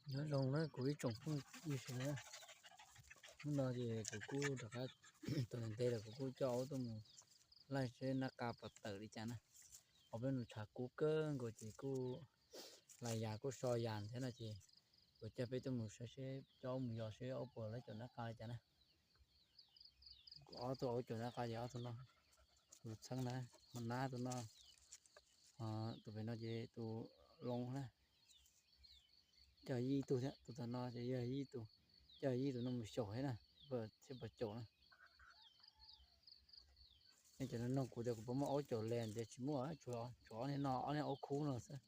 Nyob zoo na kuv ib tsoom phooj ywg sawv daws. Hnub no ces kuv kuj rov qab, tus ntev ntev lawm kuv kuj coj aub tuaj mus laij seb nab qa puas tawm li cas na. Ob peb nus tshav kub kawg nkaus ces kuj hlais yas kuj so yas thiab no ces kuv coj peb tuaj mus saib seb, coj aub mus yos seb aub puas laij caum nab qa li cas na. Ob tug aub caum nab qa ces ob tug no, tus txheeb na, ho nab tus no, tus pem no ces tus loo na. Coj yij ib tug thiab, tus tom no ces yog yij tus, coj yij tus no mus xyaum thiab na, thiaj puas caum na. Nej cov no nug kuv tias kuv puas muaj aub caum le, tias tsis muaj, tsuas ob niag no, ob niag aub khub no xwb.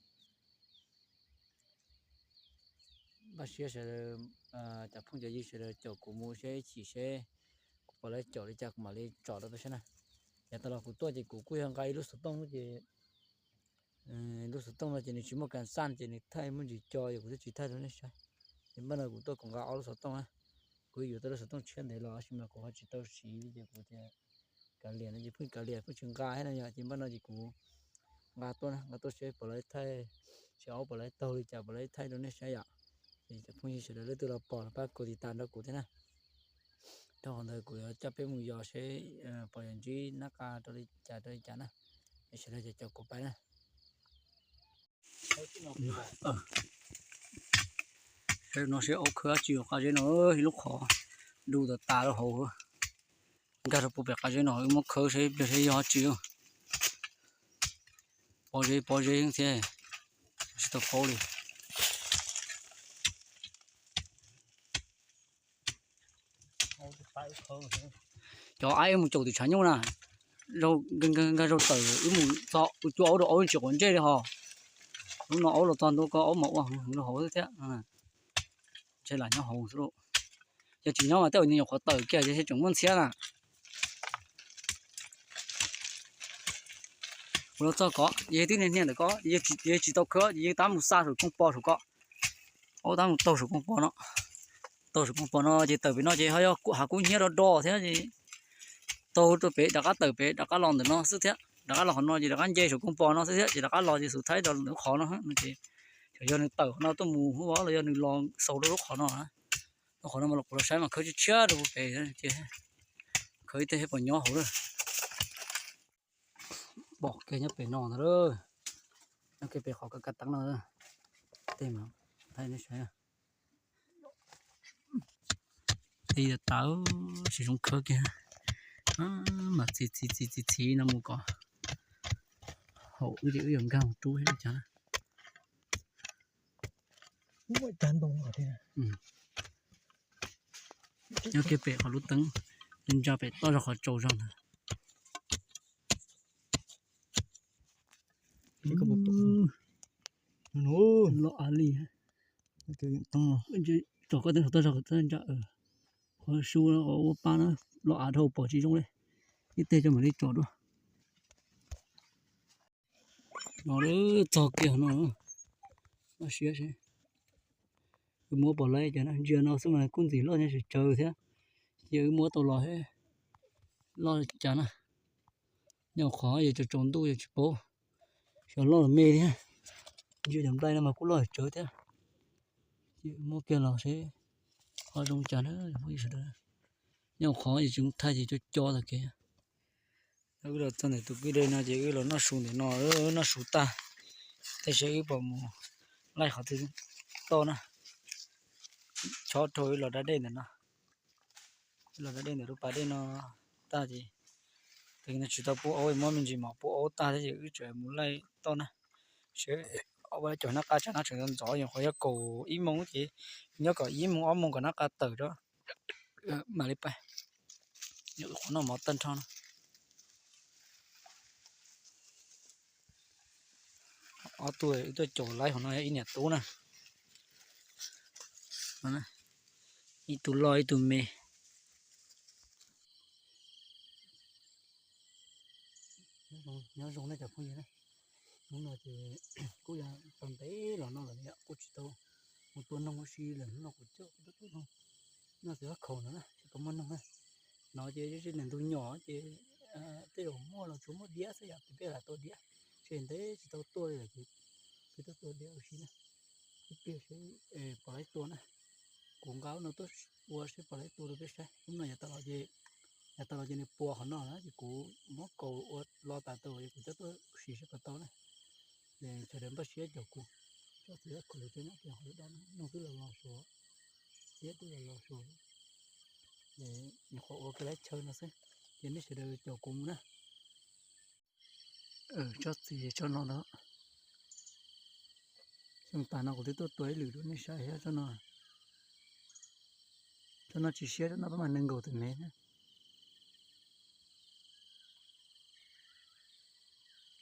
Npaj siab sawv daws, cov phooj cov ywg sawv daws caum kuv mus seb ib chim seb kuv puas laij caum li cas kuv mam li tsom rau saib na. Yav tas los kuv tuaj ces kuv kuj yog nqa ib lub xov tooj ces, lub xov tooj no ces nws tsis muaj kas xaj ces nws thaij muaj ntsis co ces kuv thiaj tsis thaij rau nej saib. Ces npaj no kuv tuaj kuv nqa ob lub xov tooj na. Kuv yuav tau lub xov tooj tshiab ntev los tab sis mas kuv ho tsis tau siv li ces kuv tias kav liam no ces pheej kav liam pheej tsis nqa thiab no yog ces npaj no ces kuv nqa tuaj na, nqa tuaj seb puas laij thaij, seb aub puas laij taug li cas puas laij thaij rau nej saib yom. Ces cov phooj ywg sawv daws leej twg los pom los pab kuv tiv tas nrog kuv thiab na. Rau qhov ntawd kuv yuav coj peb mus yos seb puas yuav ntsib nab qa rau li cas rau li cas na. Es sawv daws caum kuv pais na. Saib no seb aub khawb dab tsi qab zeb no, ib lub qhov du tas tas rau hauv. Nkag rau puag pem qab zeb no wb muab khawb seb pliag seb yog dab tsi. Pob zeb pob zeb thiab, tsis tau paub li. Cov aib mus caum tim tshav nyuj na, nkag zaug tawm wb mus txog ua cua aub rau aub tsis quav ntsej li ho. Lub no aub los txog ntua ko aub mas ua heev rau hauv thiab. Ntshe lam nyob hauv xwb lauj. Yog tsis nyob mas tej zaum nyuam qhuav tawm kiag ces tseem muaj ntxhiab na. Kuv los txog ko, yog twb niaj niaj ntawm ko, yog tsis tau khawb ces yeej tab mus xa saum kooj pos saum ko. Aub tab mus taug saum kooj pos no. Taug saum kooj pos no ces tawm pem no ces ho yog hav kub hnyiab do do thiab ces taug rau pem rov qab tawm pem rov qab los ntawm no xwb thiab, rov qab los qhov no ces rov qab nce saum kooj pos no xwb thiab ces rov qab los ces xub thaib rau lub qhov no ces, yog nws tawm qhov no tuaj mus hub los yog nws los xaus rau lub qhov no. Lub qhov no mas los kuv los saib mas khawb tshiab tshiab rau pem ces khawb ib teg pom nyob hauv lawm. Pom kiag nyob pem no ntag lauj. Nyob kiag pem qhov kav kav teeb no. Tej mas thaij nej saib. Tib tas tsis zoo khawb kiag. Mas txi txi txi txi txi no mus kom haum wb ces wb yuav nkag mus rub thiab li cas na. Nyob kiag pem qhov lub teeb, ntsa pem toj zog qhov tsaus zog ntag. Los av li. Tsom koj teeb saum toj zog ntsa, qhov su ua pab na, los av dhau pom tsis zoo li. Ib teg coj mam li tsom dua. No txog kiag no, siab seb wb muab pom lawm cas na, ntsia no xwb mas kuj ntxim loj nyob tsawv tsawv thiab, ces wb muab tau los loj cas na. Nyob qhov yog tsaus tsaus ntuj yog tsis paub, xyov loj los me thiab. Ntsia cov nplaig no mas kuj loj tsawv thiab. Ces muab kiag los seb ho zoo cas na. Nyob qhov yog tsis thaij ces co co tag kev. Wb los txog ntawm tus kwj dej no ces wb los noj su ntawm no, noj su tag, tej zaum wb pom mus laij qhov twg toj na. Chob rau wb los da dej ntawm no, wb los da dej ntawm lub pas dej no tag ces, tus no tsis tau pub aub, muab me ntsis mov pub aub tag thiab ces wb tseem mus laij toj na. Seb aub puas cov nab qa tsam no tseem ntxov, nyuam qhuav yog kaum ib moos ces, nyob kom ib moos ob moos kom nab qa tawm rau mam li pais. Qhuav noj mov tag nrho no. Ob tug wb tuaj caum laij hauv no yog ib niam tub na. Ib tug loj ib tug me. Nyob zoo nej cov phooj ywg na, hnub no ces kuj yog tau ntev los no lawm yom, kuj tsis tau mus tua noog ua si lawm, hnub no kuv coj kuv tuaj tua noog noj txiv hlob khaum no na, tsis tau muaj noog na. No ces yog niam ntug nyom ces tej zaum muaj los tsuas muaj diab xwb yom, ces peb lam tua diab, ces ntev tsis tau tuaj li lawm ces peb tuaj tua diab ua si na. Ib pliag seb pom lawv tua na. Kuv nqa lub no tuaj ua seb pom lawv tua rau peb saib. Lub no yav tas los ces, yav tas los ces nws puas qhov no na ces kuv muab kaus ua lo tas tau ces kuv coj tuaj siv seb puas tau na. Ces sawv daws npaj siab caum kuv, tsob txiv dab khaus lus tej nyob kiag qhov lub dab no, noog twb los los suav, tiab twb los los suav, ces nyuam qhuav ua kiag lawv chaw no xwb, ces nej sawv daws caum kuv mus na. Tsob txiv tsob no na, xyoo tas no kuv twb tuaj tua ib lwm rau nej saib thiab tsob no. Tsob no tsis siab, tsob no pab mas nees nkaum tawm mev na.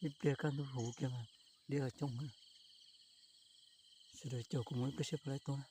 Ib pliag kaj ntug huv kiag mas liab los coob. Sawv daws caum kuv mus ib pliag seb puas tau tua na.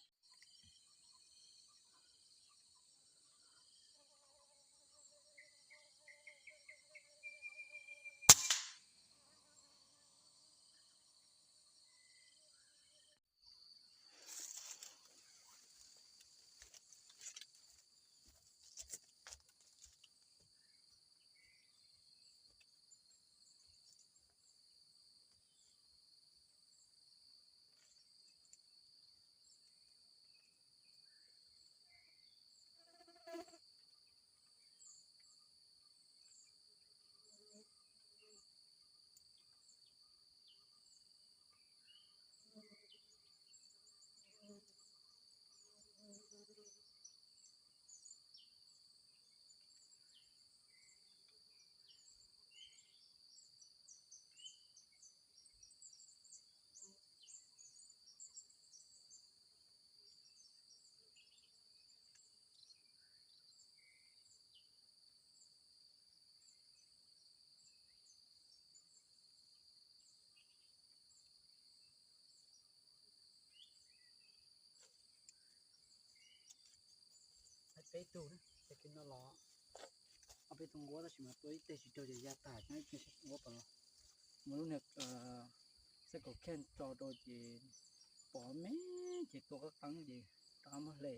Peb tug, tag kis no los ob peb tug nquab tab sis mas tua ib teg tsis raug ces ya tag, nyob ib pliag seb nquab pom los. Muaj lub niag xab kaum khej tso rau ces pom me ces tua qab qeeb ces rov qab muab hle.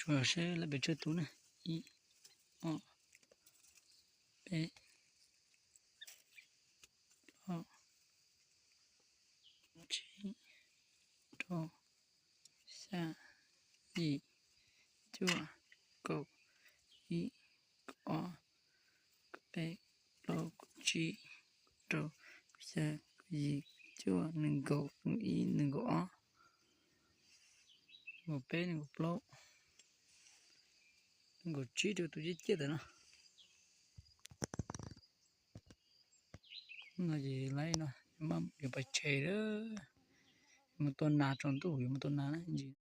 Suav seb lawv pes tsawg tus na. Ib, ob, peb, plaub, tsib, rau, xya, yim, cuaj, kaum, ib, kaum ob, kaum peb, kaum plaub, kaum tsib, kaum rau, kaum xya, kaum yim, cuaj, nees nkaum, nees ib, nees nkaum ob, nees nkaum peb, nees nkaum plaub, nees nkaum tsib rau tus ciaj ciaj ntawm no. No ces laib no, yuav pais tshem lawm, yuav mus tua nas tsaus ntuj, yuav mus tua nas na ntsis.